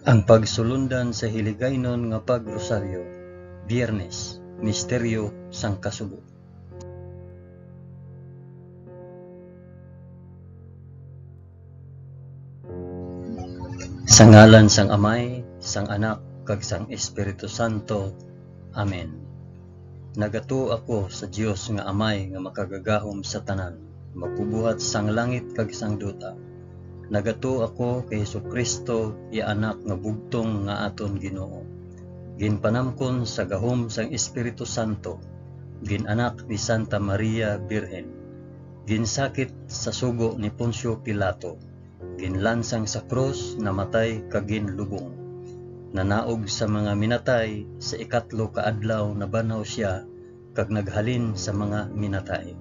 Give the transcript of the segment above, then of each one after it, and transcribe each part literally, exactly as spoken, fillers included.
Ang pagsulundan sa Hiligaynon nga Pag-Rosaryo, Biyernes, Misteryo sang Kasubo. Sa ngalan sang Amay, sang Anak, kag sang Espiritu Santo. Amen. Nagatuo ako sa Dios nga Amay nga makagagahom sa tanan, magbubuhat sang langit kag sang duta. Nagatuo ako kay Jesu-Cristo, iya Anak nga bugtong nga aton Ginoo. Ginpanamkon sa gahom sang Espiritu Santo, gin-anak ni Santa Maria Birhen, ginsakit sa sugo ni Poncio Pilato, ginlansang sa krus, namatay, kag ginlubong. Nanaog sa mga minatay, sa ikatlo ka adlaw nabanhaw sia, kag naghalin sa mga minatay.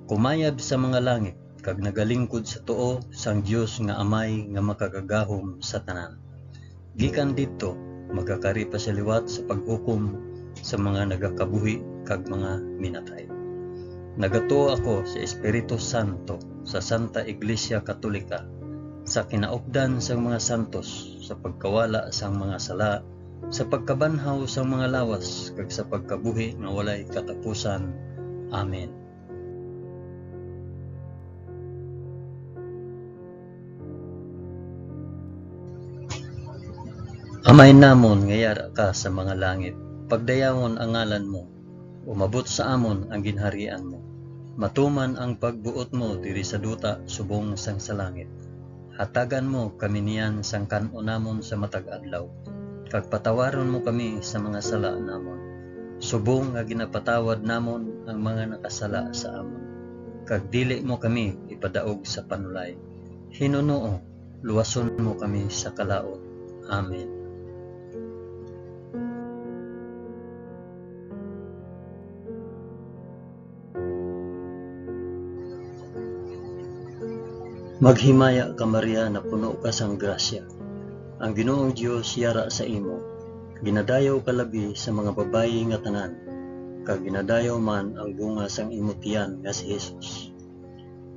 Kumayab sa mga langit, kag nagalingkod sa tuo sang Dios nga Amay nga makagagahom sa tanan. Gikan didto, magakari pa sia liwat sa paghukom sa mga nagakabuhi kag mga minatay. Nagatuo ako sa Espiritu Santo, sa Santa Iglesia Katolika, sa kinaupdan sang mga santos, sa pagkawala sang mga sala, sa pagkabanhaw sang mga lawas, kag sa pagkabuhi nga walay katapusan. Amen. Amay namon nga yara ka sa mga langit, pagdayawon ang ngalan mo, umabot sa amon ang ginharian mo, matuman ang pagbuot mo diri sa duta subong sang sa langit. Hatagan mo kami niyan sang kan-o namon sa matag adlaw, kag patawaron mo kami sa mga sala namon, subong nga ginapatawad namon ang mga nakasala sa amon. Kag dili mo kami ipadaog sa panulay. Hinunoo, luwason mo kami sa kalaut. Amen. Maghimaya ka, Maria, napuno ka sang grasya. Ang Ginoong Dios yara sa imo. Ginadayaw ka labi sa mga babayi nga tanan, kag ginadayaw man ang bunga sang imo tiyan nga si Jesus.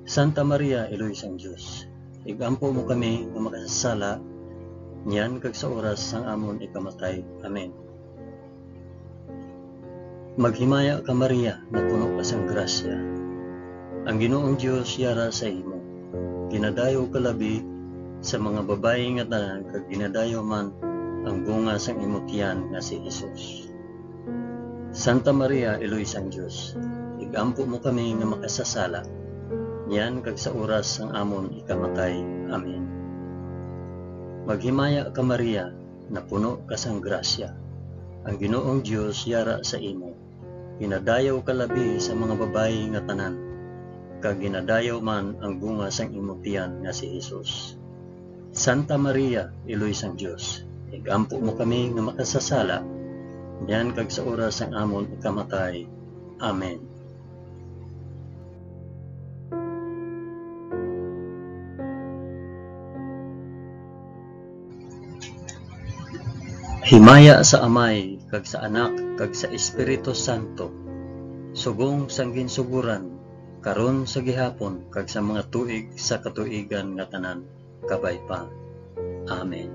Santa Maria, Iloy sang Dios, ig-ampo mo kami nga makasasala, niyan kag sa oras sang amon ikamatay. Amen. Maghimaya ka, Maria, napuno ka sang grasya. Ang Ginoong Dios yara sa imo. Ginadayaw ka labi sa mga babayi nga tanan, kag ginadayaw man ang bunga sang imo tiyan nga si Jesus. Santa Maria, Iloy sang Dios, ig-ampo mo kami nga makasasala, niyan kag sa oras sang amon ikamatay. Amen. Maghimaya ka, Maria, napuno ka sang grasya. Ang Ginoong Dios yara sa imo. Ginadayaw ka labi sa mga babayi nga tanan, kag ginadayaw man ang bunga sang imo tiyan nga si Jesus. Santa Maria, Iloy sang Dios, ig-ampo mo kami nga makasasala, niyan kag sa oras sang amon ikamatay. Amen. Himaya sa Amay, kag sa Anak, kag sa Espiritu Santo, subong sang ginsugoran, karon, sa gihapon, kag sa mga tuig sa katuigan nga tanan. Kabay pa. Amen.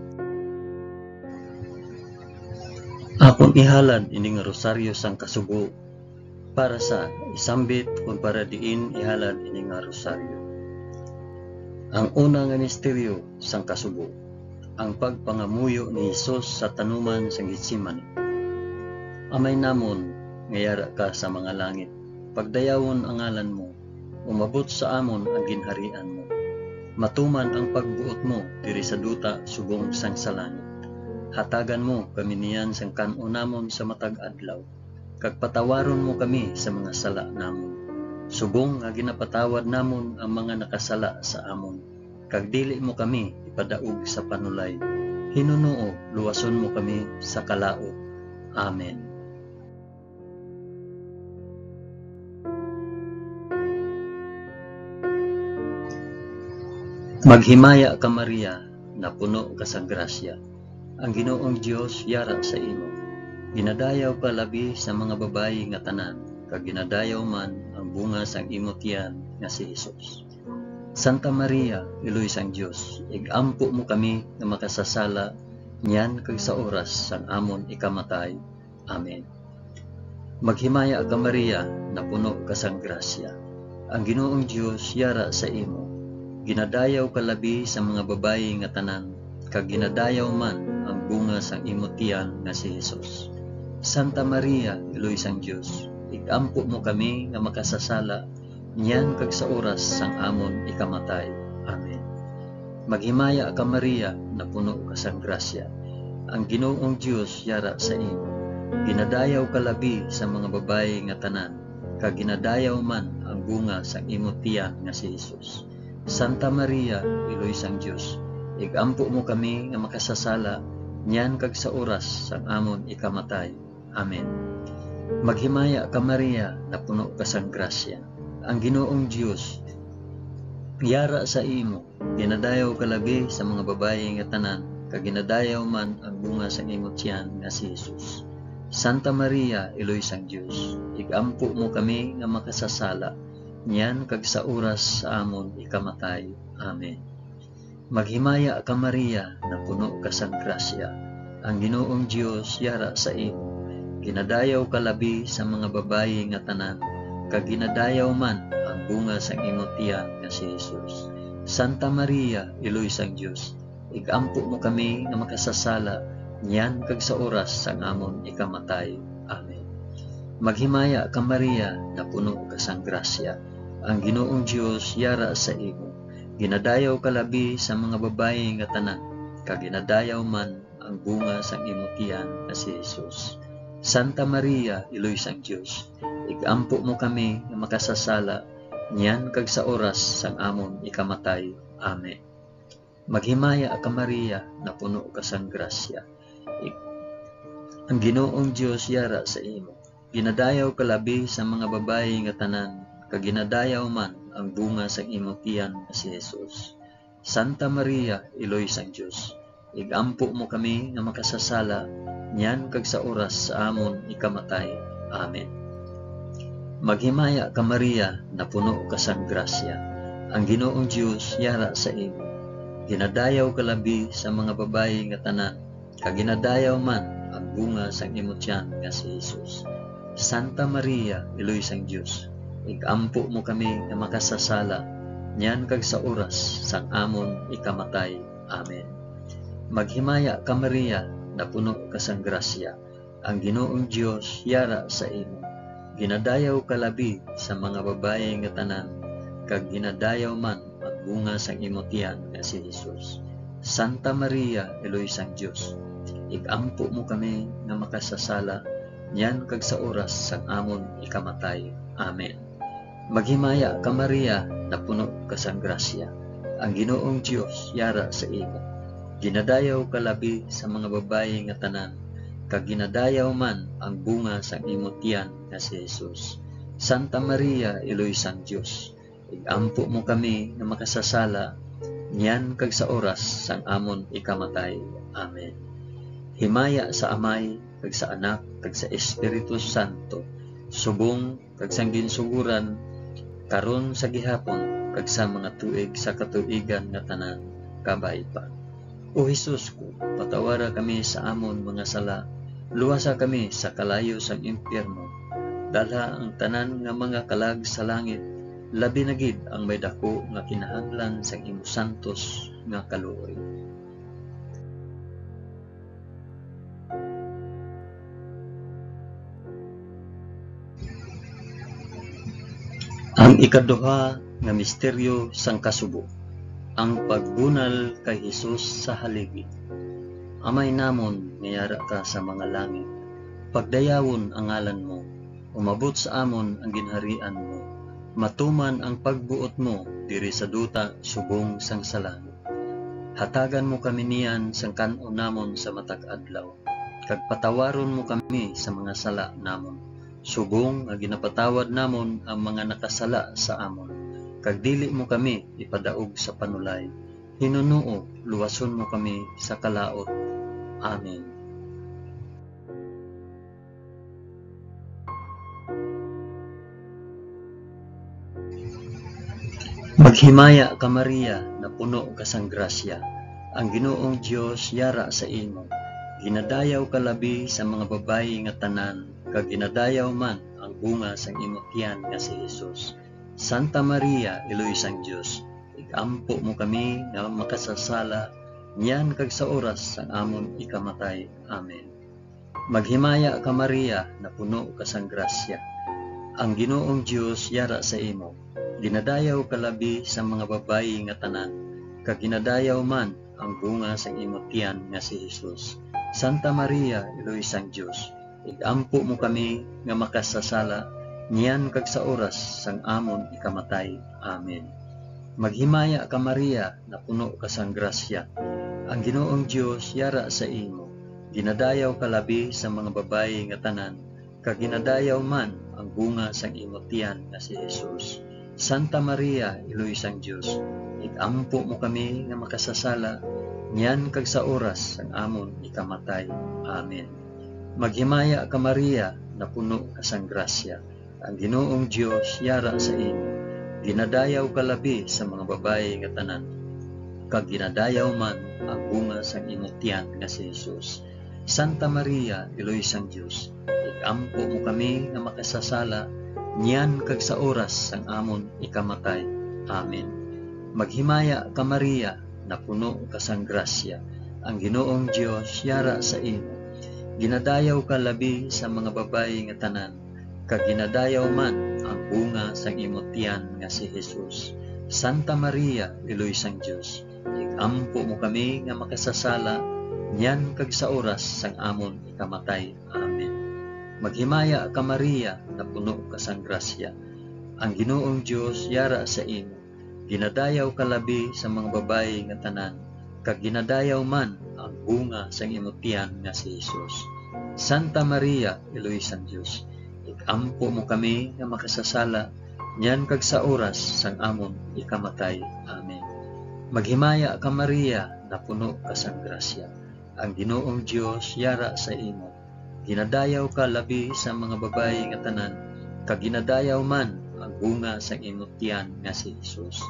Akon ihalad ini nga rosaryo sang kasubo para sa isambit kon para diin ihalad ini nga rosaryo. Ang una nga misteryo sang kasubo, ang pagpangamuyo ni Jesus sa tanuman sang Getsemani. Amay namon nga yara ka sa mga langit, pagdayawon ang ngalan mo, umabot sa amon ang ginharian mo. Matuman ang pagbuot mo diri sa duta subong sang sa langit. Hatagan mo kami niyan sang kan-on namon sa matag adlaw, kag patawaron mo kami sa mga sala namon, subong nga ginapatawad namon ang mga nakasala sa amon, kag dili mo kami ipadaog sa panulay. Hinunoo, luwason mo kami sa kalaut. Amen. Maghimaya ka, Maria, napuno ka sa grasya. Ang Ginoong Dios yara sa imo. Ginadayaw ka labi sa mga babayi nga tanan, kag ginadayaw man ang bunga sang imo tiyan nga si Jesus. Santa Maria, Iloy sang Dios, ig-ampo mo kami nga makasasala niyan kag sa oras sang amon ikamatay. Amen. Maghimaya ka, Maria, napuno ka sang grasya. Ang Ginoong Dios yara sa imo. Ginadayaw ka labi sa mga babayi nga tanan, kag ginadayaw man ang bunga sang imo tiyan nga si Jesus. Santa Maria, Iloy sang Dios, ig-ampo mo kami nga makasasala niyan kag sa oras sang amon ikamatay. Amen. Maghimaya ka, Maria, napuno ka sang grasya. Ang Ginoong Dios yara sa imo. Ginadayaw ka labi sa mga babayi nga tanan, kag ginadayaw man ang bunga sang imo tiyan nga si Jesus. Santa Maria, Iloy sang Dios, ig-ampo mo kami nga makasasala niyan kag sa oras sang amon ikamatay. Amen. Maghimaya ka, Maria, napuno ka sang grasya. Ang Ginoong Dios yara sa imo. Ginadayaw ka labi sa mga babayi nga tanan, kag ginadayaw man ang bunga sang imo tiyan nga si Jesus. Santa Maria, Iloy sang Dios, ig-ampo mo kami nga makasasala niyan kag sa oras sa amon ikamatay. Amen. Maghimaya ka, Maria, napuno ka sang grasya. Ang Ginoong Dios yara sa imo. Ginadayaw ka labi sa mga babayi nga tanan, kag ginadayaw man ang bunga sang imo tiyan nga si Jesus. Santa Maria, Iloy sang Dios, ig-ampo mo kami nga makasasala niyan kag sa oras sang amon ikamatay. Amen. Maghimaya ka, Maria, napuno ka sang grasya. Ang Ginoong Dios yara sa imo. Ginadayaw ka labi sa mga babayi nga tanan, kag ginadayaw man ang bunga sang imo tiyan nga si Jesus. Santa Maria, Iloy sang Dios, ig-ampo mo kami nga makasasala niyan kag sa oras sang amon ikamatay. Amen. Maghimaya ka, Maria, napuno ka sang grasya. Ig-, ang Ginoong Dios yara sa imo. Ginadayaw ka labi sa mga babayi nga tanan, kag ginadayaw man ang bunga sang imo tiyan nga si Jesus. Santa Maria, Iloy sang Dios, ig-ampo mo kami nga makasasala niyan kag sa oras sa amon ikamatay. Amen. Maghimaya ka, Maria, napuno ka sang grasya. Ang Ginoong Dios yara sa imo. Ginadayaw ka labi sa mga babayi nga tanan, kag ginadayaw man ang bunga sang imo tiyan nga si Jesus. Santa Maria, Iloy sang Dios, ig-ampo mo kami nga makasasala niyan kag sa oras sang amon ikamatay. Amen. Maghimaya ka, Maria, napuno ka sang grasya. Ang Ginoong Dios yara sa imo. Ginadayaw ka labi sa mga babayi nga tanan, kag ginadayaw man ang bunga sang imo tiyan nga si Jesus. Santa Maria, Iloy sang Dios, ig-ampo mo kami nga makasasala niyan kag sa oras sang amon ikamatay. Amen. Maghimaya ka, Maria, napuno ka sang grasya. Ang Ginoong Dios yara sa imo. Ginadayaw ka labi sa mga babayi nga tanan, kag ginadayaw man ang bunga sang imo tiyan nga si Jesus. Santa Maria, Iloy sang Dios, ig-ampo mo kami nga makasasala niyan kag sa oras sang amon ikamatay. Amen. Himaya sa Amay, kag sa Anak, kag sa Espiritu Santo, subong kag sang ginsugoran, karon, sa gihapon, kag sa mga tuig sa katuigan nga tanan. Kabay pa. O Jesus ko, patawara kami sa amon mga sala, luwasa kami sa kalayo sang impyerno, dalha ang tanan nga mga kalag sa langit, labi na gid ang may daku nga kinahanglan sang imo santos nga kaluoy. Ang ikaduha nga misteryo sang kasubo, ang pagbunal kay Jesus sa haligi. Amay namon nga yara ka sa mga langit, pagdayawon ang ngalan mo, umabot sa amon ang ginharian mo, matuman ang pagbuot mo diri sa duta subong sang sa langit. Hatagan mo kami niyan sang kan-on namon sa matag adlaw, kag patawaron mo kami sa mga sala namon, subong nga ginapatawad namon ang mga nakasala sa amon, kag dili mo kami ipadaog sa panulay. Hinunoo, luwason mo kami sa kalaut. Amen. Himaya ka, Maria, napuno ka sang grasya, ang Ginoong Dios yara sa imo. Ginadayaw ka labi sa mga babayi nga tanan, kag ginadayaw man ang bunga sang imo tiyan nga si Jesus. Santa Maria, Iloy sang Dios, ig-ampo mo kami nga makasasala, niyan kag sa oras sang amon ikamatay. Amen. Maghimaya ka, Maria, napuno ka sang grasya. Ang Ginoong Dios yara sa imo. Ginadayaw ka labi sa mga babayi nga tanan, kag ginadayaw man ang bunga sang imo tiyan nga si Jesus. Santa Maria, Iloy sang Dios, ig-ampo mo kami nga makasasala, niyan kag sa oras sang amon ikamatay. Amen. Maghimaya ka, Maria, napuno ka sang grasya. Ang Ginoong Dios yara sa imo. Ginadayaw ka labi sa mga babayi nga tanan, kag ginadayaw man ang bunga sang imo tiyan nga si Jesus. Santa Maria, Iloy sang Dios, ig-ampo mo kami nga makasasala, niyan kag sa oras sang amon ikamatay. Amen. Maghimaya ka, Maria, napuno ka sang grasya. Ang Ginoong Dios yara sa imo. Ginadayaw ka labi sa mga babayi nga tanan, kag ginadayaw man ang bunga sang imo tiyan nga si Jesus. Santa Maria, Iloy sang Dios, ig-ampo mo kami nga makasasala, niyan kag sa oras sang amon ikamatay. Amen. Maghimaya ka, Maria, napuno ka sang grasya. Ang Ginoong Dios yara sa imo. Ginadayaw ka labi sa mga babayi nga tanan, kag ginadayaw man ang bunga sang imo tiyan nga si Jesus. Santa Maria, Iloy sang Dios, ig-ampo mo kami nga makasasala, niyan kag sa oras sang amon ikamatay. Amen. Maghimaya ka, Maria, napuno ka sang grasya. Ang Ginoong Dios yara sa imo. Ginadayaw ka labi sa mga babayi nga tanan, kag ginadayaw man ang bunga sang imo tiyan nga si Jesus. Santa Maria, Iloy sang Dios, ig-ampo mo kami nga makasasala, niyan kag sa oras sang amon ikamatay. Amen. Maghimaya ka, Maria, napuno ka sang grasya. Ang Ginoong Dios yara sa imo. Ginadayaw ka labi sa mga babayi nga tanan, kag ginadayaw man ang bunga sang imo tiyan nga si Jesus.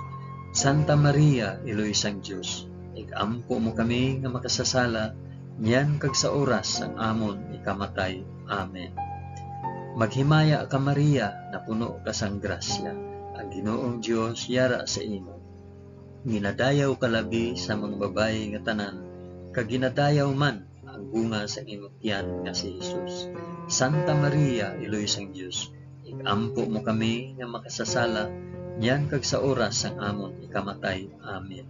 Santa Maria, Iloy sang Dios, ig-ampo mo kami nga makasasala, niyan kag sa oras sang amon ikamatay. Amen. Maghimaya ka, Maria, napuno ka sang grasya. Ang Ginoong Dios yara sa imo. Ginadayaw ka labi sa mga babayi nga tanan, kag ginadayaw man ang bunga sang imo tiyan nga si Jesus. Santa Maria, Iloy sang Dios, ig-ampo mo kami nga makasasala, niyan kag sa oras sang amon ikamatay. Amen.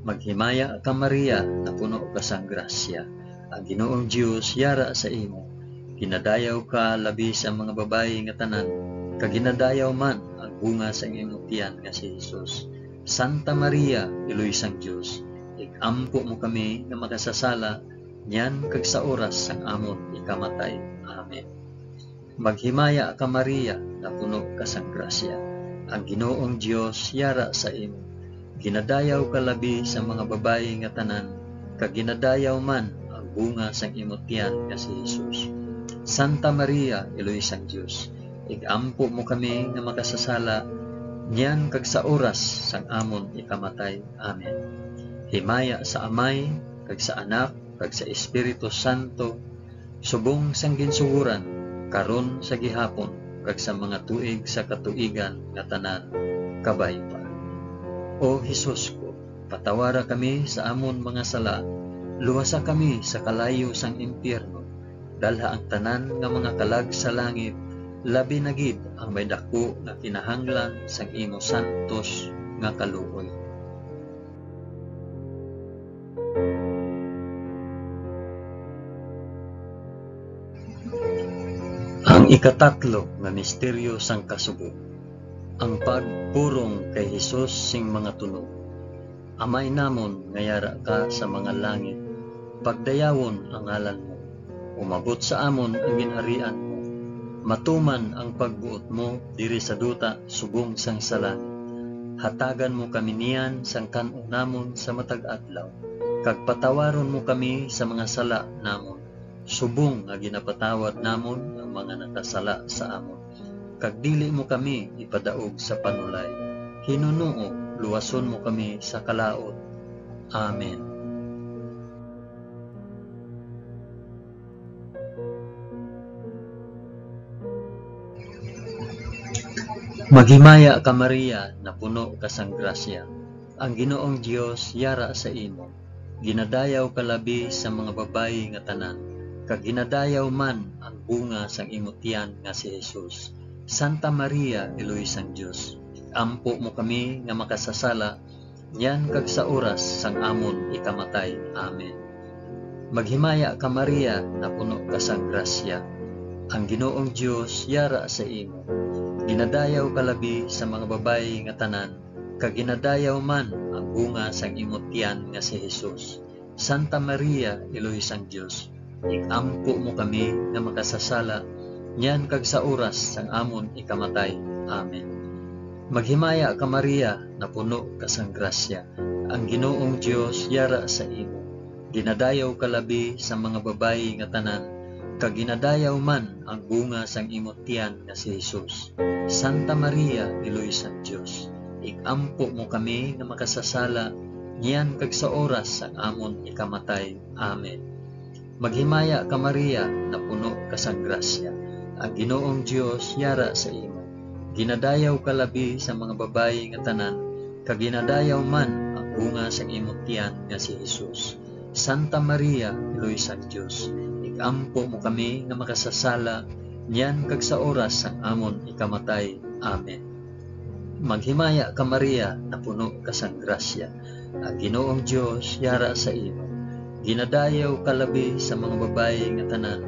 Maghimaya ka, Maria, napuno ka sang grasya. Ang Ginoong Dios yara sa imo. Ginadayaw ka labi sa mga babayi nga tanan, kag ginadayaw man ang bunga sang imo tiyan nga si Jesus. Santa Maria, Iloy sang Dios, ig-ampo mo kami nga makasasala, niyan kag sa oras sang amon ikamatay. Amen. Maghimaya ka, Maria, napuno ka sang grasya. Ang Ginoong Dios yara sa imo. Ginadayaw ka labi sa mga babayi nga tanan, kag ginadayaw man ang bunga sang imo tiyan nga si Jesus. Santa Maria, Iloy sang Dios, ig-ampo mo kami nga makasasala, niyan kag sa oras sang amon ikamatay. Amen. Himaya sa Amay, kag sa Anak, kag sa Espiritu Santo, subong sang ginsugoran, karon, sa gihapon, kag sa mga tuig sa katuigan nga tanan. Kabay pa. O Jesus ko, patawara kami sa amon mga sala, luwasa kami sa kalayo sang impyerno, dalha ang tanan nga mga kalag sa langit, labi na gid ang may daku nga kinahanglan sang imo santos nga kaluoy. Ang ikatatlo nga misteryo sang kasubo, ang pagpurong kay Jesus sing mga tunog. Amay namon nga yara ka sa mga langit, pagdayawon ang ngalan mo. Umabot sa amon ang ginharian mo. Matuman ang pagbuot mo diri sa duta subong sang sa langit. Hatagan mo kami niyan sang kan-on namon sa matag adlaw, kag patawaron mo kami sa mga sala namon, subong nga ginapatawad namon ang mga nakasala sa amon. Kag dili mo kami ipadaog sa panulay. Hinunoo luwason mo kami sa kalaut. Amen. Maghimaya ka, Maria, napuno ka sang grasya. Ang Ginoong Dios yara sa imo. Ginadayaw ka labi sa mga babayi nga tanan, kag ginadayaw man ang bunga sang imo tiyan nga si Jesus. Santa Maria, Iloy sang Dios, ig-ampo mo kami nga makasasala, niyan kag sa oras sang amon ikamatay. Amen. Maghimaya ka, Maria, napuno ka sang grasya. Ang Ginoong Dios yara sa imo. Ginadayaw ka labi sa mga babayi nga tanan, kag ginadayaw man ang bunga sang imo tiyan nga si Jesus. Santa Maria, Iloy sang Dios, ig-ampo mo kami nga makasasala, niyan kag sa oras sang amon ikamatay. Amen. Maghimaya ka, Maria, napuno ka sang grasya. Ang Ginoong Dios yara sa imo. Ginadayaw ka labi sa mga babayi nga tanan, kag ginadayaw man ang bunga sang imo tiyan nga si Jesus. Santa Maria, Iloy sang Dios, ig-ampo mo kami nga makasasala, niyan kag sa oras sang amon ikamatay. Amen. Maghimaya ka, Maria, napuno ka sang grasya. Ang Ginoong Dios yara sa imo. Ginadayaw ka labi sa mga babayi nga tanan, kag ginadayaw man ang bunga sang imo tiyan nga si Jesus. Santa Maria, Iloy sang Dios, ig-ampo mo kami nga makasasala, niyan kag sa oras sang amon ikamatay. Amen. Maghimaya ka, Maria, napuno ka sang grasya. Ang Ginoong Dios yara sa imo. Ginadayaw ka labi sa mga babayi nga tanan,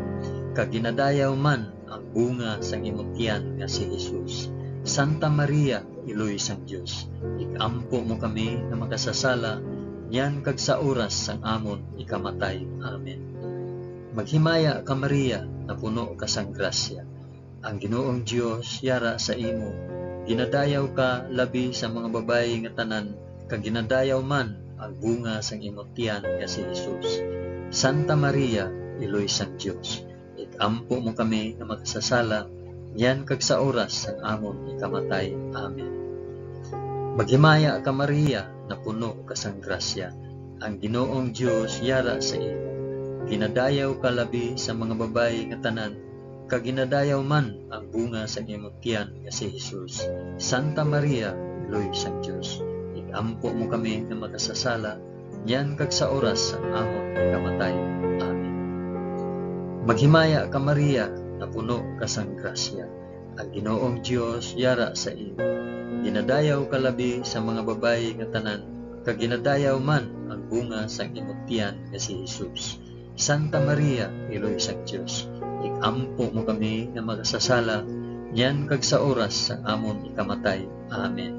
kag ginadayaw man ang bunga sang imo tiyan nga si Jesus. Santa Maria, Iloy sang Dios, ig-ampo mo kami nga makasasala, niyan kag sa oras sang amon ikamatay. Amen. Maghimaya ka, Maria, napuno ka sang grasya. Ang Ginoong Dios yara sa imo. Ginadayaw ka labi sa mga babayi nga tanan, kag ginadayaw man ang bunga sang imo tiyan nga si Jesus. Santa Maria, Iloy sang Dios, ig-ampo mo kami nga makasasala, niyan kag sa oras sang amon ikamatay. Amen. Maghimaya ka, Maria, napuno ka sang grasya. Ang Ginoong Dios yara sa imo. Ginadayaw ka labi sa mga babayi nga tanan, kag ginadayaw man ang bunga sang imo tiyan nga si Jesus. Santa Maria, Iloy sang Dios, ig-ampo mo kami nga makasasala, niyan kag sa oras sang amon pagkamatay. Amen. Maghimaya ka, Maria, napuno ka sang grasya. Ang Ginoong Dios yara sa imo. Ginadayaw ka labi sa mga babayi nga tanan, kag ginadayaw man ang bunga sang imo tiyan nga si Jesus. Santa Maria, Iloy sang Dios, ig-ampo mo kami nga makasasala, niyan kag sa oras sang amon ikamatay. Amen.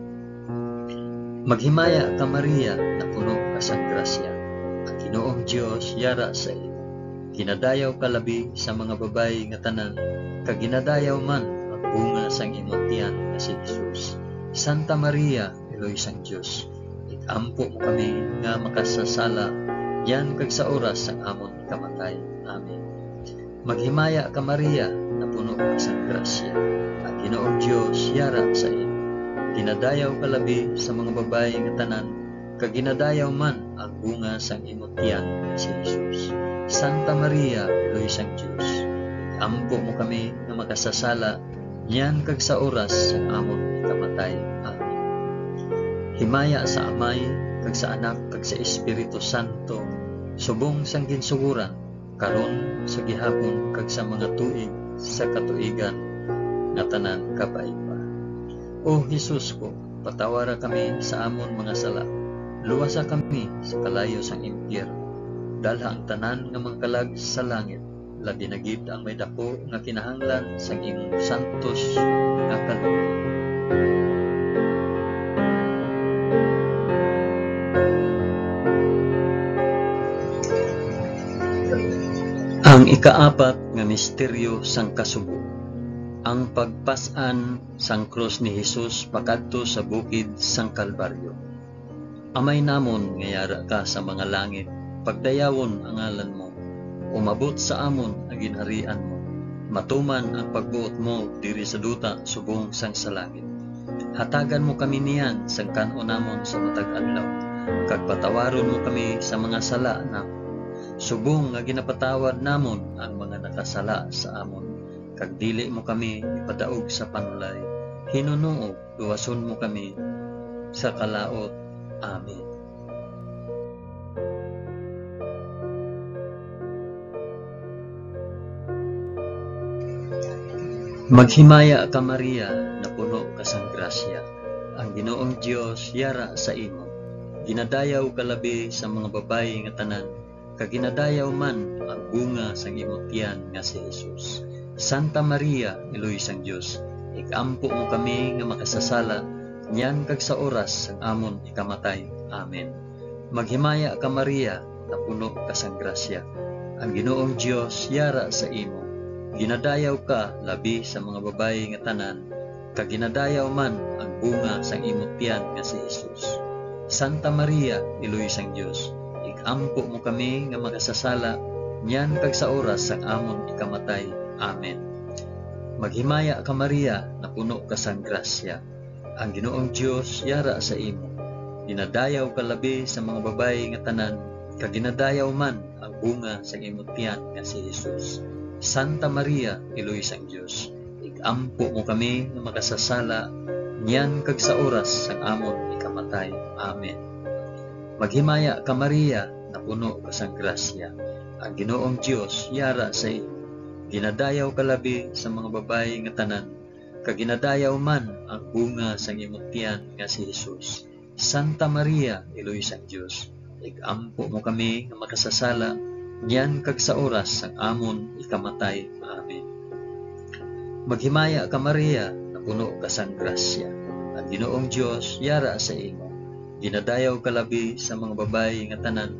Maghimaya ka, Maria, napuno ka sang grasya. Ang Ginoong Dios yara sa imo. Ginadayaw ka labi sa mga babayi nga tanan, kag ginadayaw man ang bunga sang imo tiyan nga si Jesus. Santa Maria, Iloy sang Dios, ig-ampo mo kami nga makasasala, niyan kag sa oras sang amon ikamatay. Amen. Maghimaya ka, Maria, napuno ka sang grasya. Ang Ginoong Dios yara sa imo. Ginadayaw ka labi sa mga babayi nga tanan, kag ginadayaw man ang bunga sang imo tiyan nga si Jesus. Santa Maria, Iloy sang Dios, ampo mo kami nga makasasala, niyan kag sa oras sang amon ikamatay. Amen. Himaya sa Amay, kag sa Anak, kag sa Espiritu Santo, subong sang ginsugoran, karon, sa gihapon, kag sa mga tuig sa katuigan nga tanan. Kabay pa. O Jesus ko, patawara kami sa amon mga sala, luwasa kami sa kalayo sang impyerno, dalha ang tanan nga mga kalag sa langit, labi na gid ang may daku nga kinahanglan sang imong santos nga kalooban. Ang ikaapat nga misteryo sang kasubo, ang pagpas-an sang krus ni Jesus pakadto sa bukid sang Kalbaryo. Amay namon nga yara ka sa mga langit, pagdayawon ang ngalan mo. Umabot sa amon ang ginharian mo. Matuman ang pagbuot mo diri sa duta subong sang sa langit. Hatagan mo kami niyan sang kan-on namon sa matag adlaw, kag patawaron mo kami sa mga sala namon, subong nga ginapatawad namon ang mga nakasala sa amon, kag dili mo kami ipadaog sa panulay, hinunoog luwason mo kami sa kalaut. Amen. Maghimaya ka, Maria, napuno ka sang grasya. Ang Ginoong Dios yara sa imo. Ginadayaw ka labi sa mga babayi nga tanan, kag ginadayaw man ang bunga sang imo tiyan nga si Jesus. Santa Maria, Iloy sang Dios, ig-ampo mo kami nga makasasala, niyan kag sa oras sang amon ikamatay. Amen. Maghimaya ka, Maria, napuno ka sang grasya. Ang Ginoong Dios yara sa imo. Ginadayaw ka labi sa mga babayi nga tanan, kag ginadayaw man ang bunga sang imo tiyan nga si Jesus. Santa Maria, Iloy sang Dios, ig-ampo mo kami nga makasasala, niyan kag sa oras sang amon ikamatay. Amen. Maghimaya ka, Maria, napuno ka sang grasya. Ang Ginoong Dios yara sa imo. Ginadayaw ka labi sa mga babayi nga tanan, kag ginadayaw man ang bunga sang imo tiyan nga si Jesus. Santa Maria, Iloy sang Dios, ig-ampo mo kami nga makasasala, niyan kag sa oras sang amon ikamatay. Amen. Maghimaya ka, Maria, napuno ka sang grasya. Ang Ginoong Dios yara sa imo. Ginadayaw ka labi sa mga babayi nga tanan, kag ginadayaw man ang bunga sang imo tiyan nga si Jesus. Santa Maria, Iloy sang Dios, ig-ampo mo kami nga makasasala, niyan kag sa oras sang amon ikamatay. Amen. Maghimaya ka, Maria, napuno ka sang grasya. Ang Ginoong Dios yara sa imo. Ginadayaw ka labi sa mga babayi nga tanan,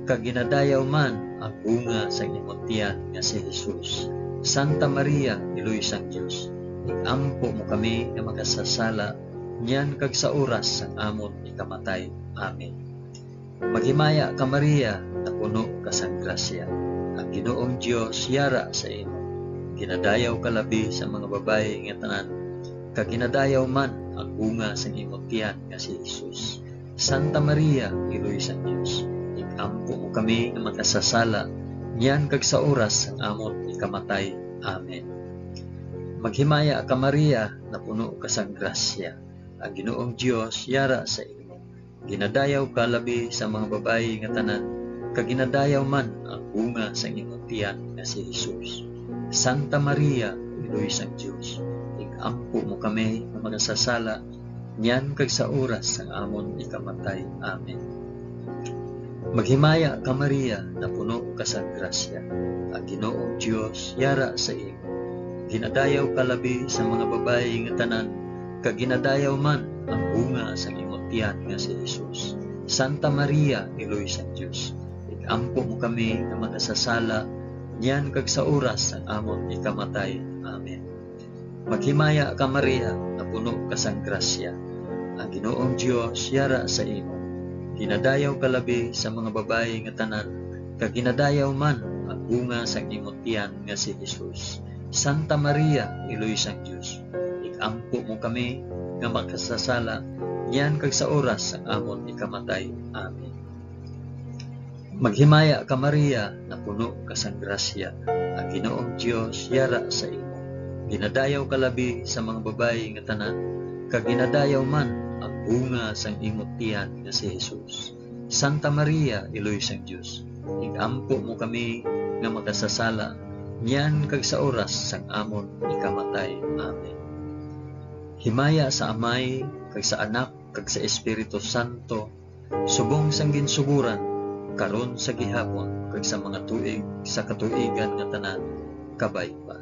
kag ginadayaw man ang bunga sang imo tiyan nga si Jesus. Santa Maria, Iloy sang Dios, ig-ampo mo kami nga makasasala, niyan kag sa oras sang amon ikamatay. Amen. Maghimaya ka, Maria, napuno ka sang grasya. Ang Ginoong Dios yara sa imo. Ginadayaw ka labi sa mga babayi nga tanan, kag ginadayaw man ang bunga sang imo tiyan nga si Jesus. Santa Maria, Iloy sang Dios, ig-ampo mo kami nga makasasala, niyan kag sa oras sang amon ikamatay. Amen. Maghimaya ka, Maria, napuno ka sang grasya. Ang Ginoong Dios yara sa imo. Ginadayaw ka labi sa mga babayi nga tanan, kag ginadayaw man ang bunga sang imo tiyan nga si Jesus. Santa Maria, Iloy sang Dios, ig-ampo mo kami nga makasasala, niyan kag sa oras sang amon ikamatay. Amen. Maghimaya ka, Maria, napuno ka sang grasya. Ang Ginoong Dios yara sa imo. Ginadayaw ka labi sa mga babayi nga tanan, kag ginadayaw man ang bunga sang imo tiyan nga si Jesus. Santa Maria, Iloy sang Dios, ig-ampo mo kami nga makasasala, niyan kag sa oras sang amon ikamatay. Amen. Maghimaya ka, Maria, napuno ka sang grasya. Ang Ginoong Dios yara sa imo. Ginadayaw ka labi sa mga babayi nga tanan, kag ginadayaw man ang bunga sang imo tiyan nga si Jesus. Santa Maria, Iloy sang Dios, ig-ampo mo kami nga makasasala, niyan kag sa oras sang amon ikamatay. Amen. Maghimaya ka, Maria, napuno ka sang grasya. Ang Ginoong Dios yara sa imo. Ginadayaw ka labi sa mga babayi nga tanan, kag ginadayaw man ang bunga sang imo tiyan nga si Jesus. Santa Maria, Iloy sang Dios, ig-ampo mo kami nga makasasala, niyan kag sa oras sang amon ikamatay. Amen. Himaya sa Amay, kag sa Anak, kag sa Espiritu Santo, subong sang ginsugoran, karon, sa gihapon, kag sa mga tuig sa katuigan nga tanan. Kabay pa.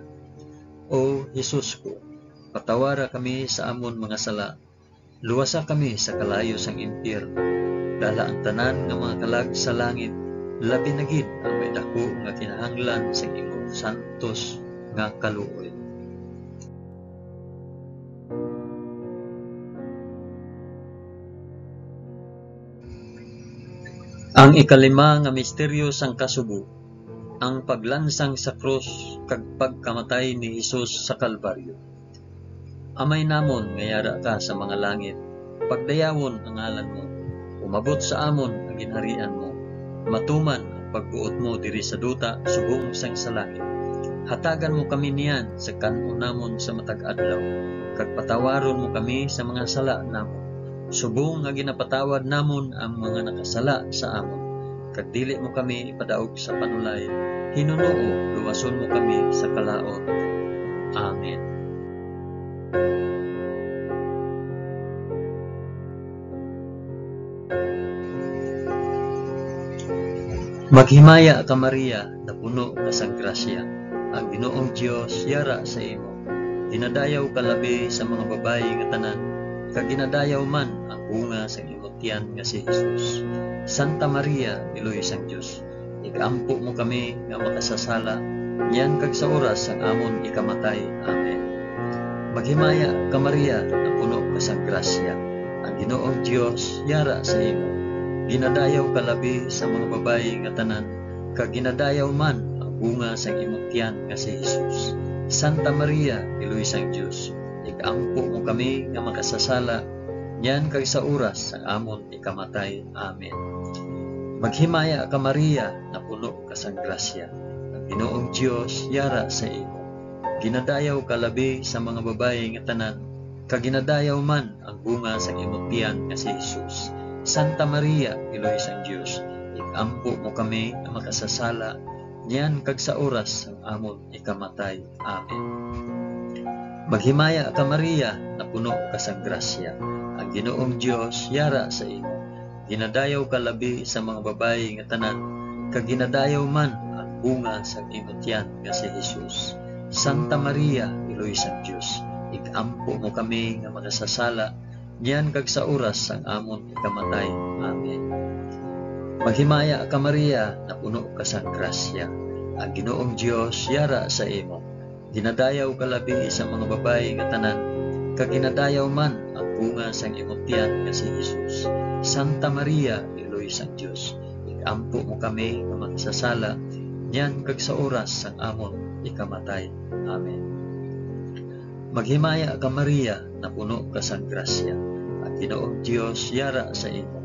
O Jesus ko, patawara kami sa amon mga sala, luwasa kami sa kalayo sang impyerno, dala ang tanan nga mga kalag sa langit, labi na gid ang may daku nga kinahanglan sang imong santos nga kaluoy. Ang ikalima nga misteryo sang kasubo, ang paglansang sa krus kag pagkamatay ni Jesus sa Kalbaryo. Amay namon nga yara ka sa mga langit, pagdayawon ang ngalan mo. Umabot sa amon ang ginharian mo. Matuman ang pagbuot mo diri sa duta subong sang sa langit. Hatagan mo kami niyan sa kan-on namon sa matag adlaw, kag patawaron mo kami sa mga sala namon, subong nga ginapatawad namon ang mga nakasala sa amon. Kag dili mo kami ipadaog sa panulay, hinunoo, luwason mo kami sa kalaut. Amen. Maghimaya ka, Maria, napuno ka sang grasya. Ang Ginoong Dios yara sa imo. Ginadayaw ka labi sa mga babayi nga tanan, kag ginadayaw man ang bunga sang imo tiyan nga si Jesus. Santa Maria, Iloy sang Dios, ig-ampo mo kami nga makasasala, niyan kag sa oras sang amon ikamatay. Amen. Maghimaya ka, Maria, napuno ka sang grasya. Ang Ginoong Dios yara sa imo. Ginadayaw ka labi sa mga babayi nga tanan, kag ginadayaw man ang bunga sang imong tiyan nga si Jesus. Santa Maria, Iloy sang Dios, ig-ampo mo kami nga makasasala, niyan kag sa oras sang amon ikamatay. Amen. Maghimaya ka, Maria, napuno ka sang grasya. Ang Ginoong Dios yara sa imo. Ginadayaw ka labi sa mga babayi nga tanan, kag ginadayaw man ang bunga sang imong tiyan nga si Jesus. Santa Maria, Iloy sang Dios, ig-ampo mo kami nga makasasala, niyan kag sa oras sang amon ikamatay. Amen. Maghimaya ka, Maria, napuno ka sang grasya. Ang Ginoong Dios yara sa imo. Ginadayaw ka labi sa mga babayi nga tanan, kag ginadayaw man ang bunga sang imo tiyan nga si Jesus. Santa Maria, Iloy sang Dios, ig-ampo mo kami nga makasasala, niyan kag sa oras sang amon ikamatay. Amen. Maghimaya ka, Maria, napuno ka sang grasya. Ang Ginoong Dios yara sa imo. Ginadayaw ka labi sa mga babayi nga tanan, kag ginadayaw man ang bunga sang imong tiyan nga si Jesus. Santa Maria, Iloy sang Dios, ig-ampo mo kami nga makasasala, niyan kag sa oras sang amon ikamatay. Amen. Maghimaya ka, Maria, napuno ka sang grasya. Ang Ginoong Dios yara sa imo.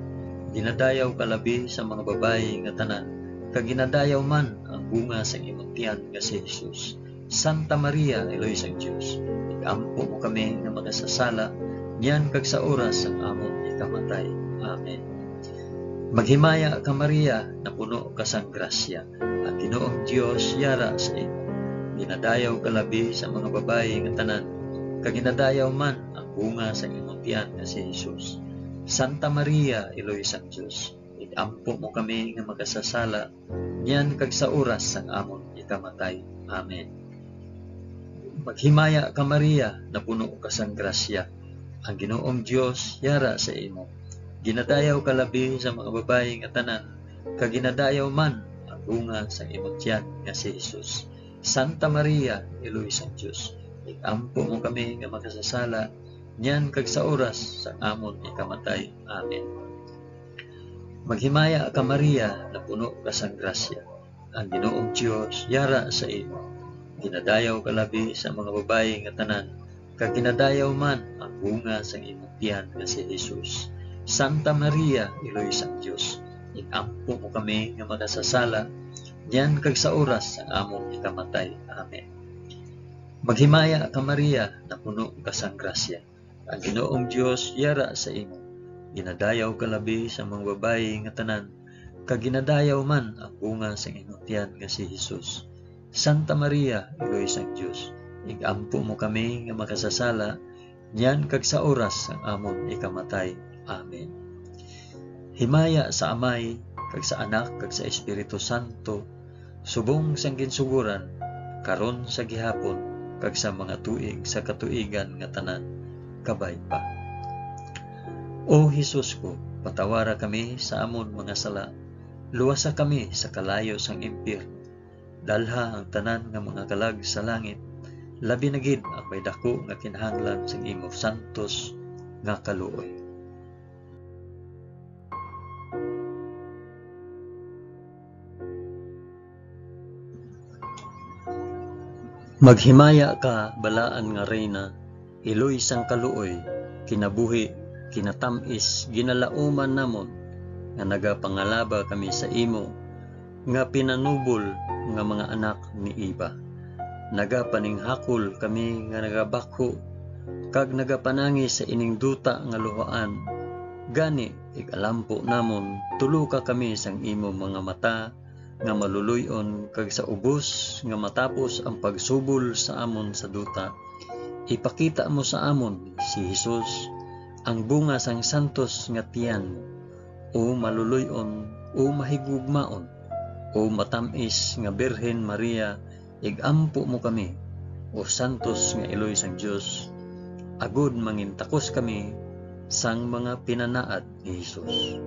Ginadayaw ka labi sa mga babayi nga tanan, kag ginadayaw man ang bunga sang imong tiyan nga si Jesus. Santa Maria, Iloy sang Dios, ig-ampo mo kami nga makasasala, niyan kag sa oras sang amon ikamatay. Amen. Maghimaya ka, Maria, napuno ka sang grasya. Ang Ginoong Dios yara sa imo. Ginadayaw ka labi sa mga babayi nga tanan, kag ginadayaw man ang bunga sang imong tiyan nga si Jesus. Santa Maria, Iloy sang Dios, ig-ampo mo kami nga makasasala, niyan kag sa oras sang amon ikamatay. Amen. Maghimaya ka, Maria, napuno ka sang grasya. Ang Ginoong Dios yara sa imo. Ginadayaw ka labi sa mga babayi nga tanan, kag ginadayaw man ang bunga sang imong tiyan nga si Jesus. Santa Maria, Iloy sang Dios, ig-ampo mo kami nga makasasala, niyan kag sa oras sang amon ikamatay. Amen. Maghimaya ka, Maria, napuno ka sang grasya. Ang Ginoong Dios yara sa imo. Ginadayaw ka labi sa mga babayi nga tanan, kag ginadayaw man ang bunga sang imong tiyan nga si Jesus. Santa Maria, Iloy sang Dios, ig-ampo mo kami nga makasasala, niyan kag sa oras sang among ikamatay. Amen. Maghimaya ka, Maria, napuno ka sang grasya. Ang Ginoong Dios yara sa imo. Ginadayaw ka labi sa mga babayi nga tanan, kag ginadayaw man ang bunga sang imong tiyan nga si Jesus. Santa Maria, Iloy sang Dios, ig-ampo mo kami nga makasasala, niyan kag sa oras sang amon ikamatay. Amen. Himaya sa Amay, kag sa Anak, kag sa Espiritu Santo, subong sang ginsugoran, karon, sa gihapon, kag sa mga tuig sa katuigan nga tanan. Kabay pa. O Jesus ko, patawara kami sa amon mga sala, luwasa kami sa kalayo sang impyerno, dalha ang tanan nga mga kalag sa langit, labi na gid ang may daku nga kinahanglan sang imo santos nga kaluoy. Maghimaya ka, balaan nga Reyna, Iloy sang kaluoy, kinabuhi, kinatamis, ginalauman namon nga nagapangalaba kami sa imo nga pinanubol nga mga anak ni Eva. Nagapaninghakol kami nga nagabakho kag nagapanangi sa ining duta nga luhaan. Gani, ig-alampo namon, tuloka kami sang imo mga mata nga maluloy-on, kag sa ubos nga matapos ang pagsubol sa amon sa duta, ipakita mo sa amon si Jesus, ang bunga sang santos nga tiyan mo. O maluloy-on, o mahigugmaon, o matam-is nga Birhen Maria, ig-ampo mo kami, o santos nga iloy sang Dios, agod mangintakos kami sang mga pinanaad ni Jesus.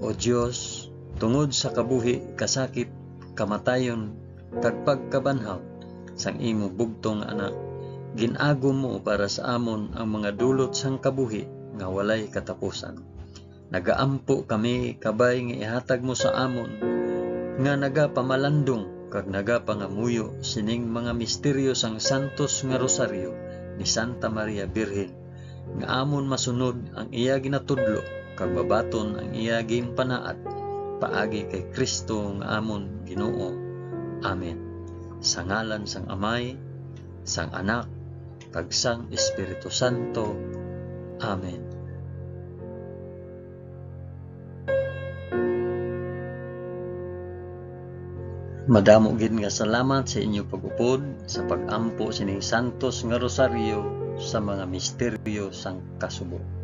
O Dios, tungod sa kabuhi, kasakit, kamatayon, kag pagkabanhaw sang imo bugtong nga Anak, gin-agom mo para sa amon ang mga dulot sang kabuhi nga walay katapusan. Nagaampo kami kabay nga ihatag mo sa amon nga nagapamalandong kag nagapangamuyo sining mga misteryo sang santos nga rosaryo ni Santa Maria Birhen, nga amon masunod ang iya ginatudlo kag mabaton ang iya ginpanaad, paagi kay Cristo nga amon Ginoo. Amen. Sa ngalan sang Amay, sang Anak, kag sang Espiritu Santo. Amen. Madamo gid nga salamat sa inyo pag-upod sa pag-ampo sining santos nga rosaryo sa mga misteryo sang kasubo.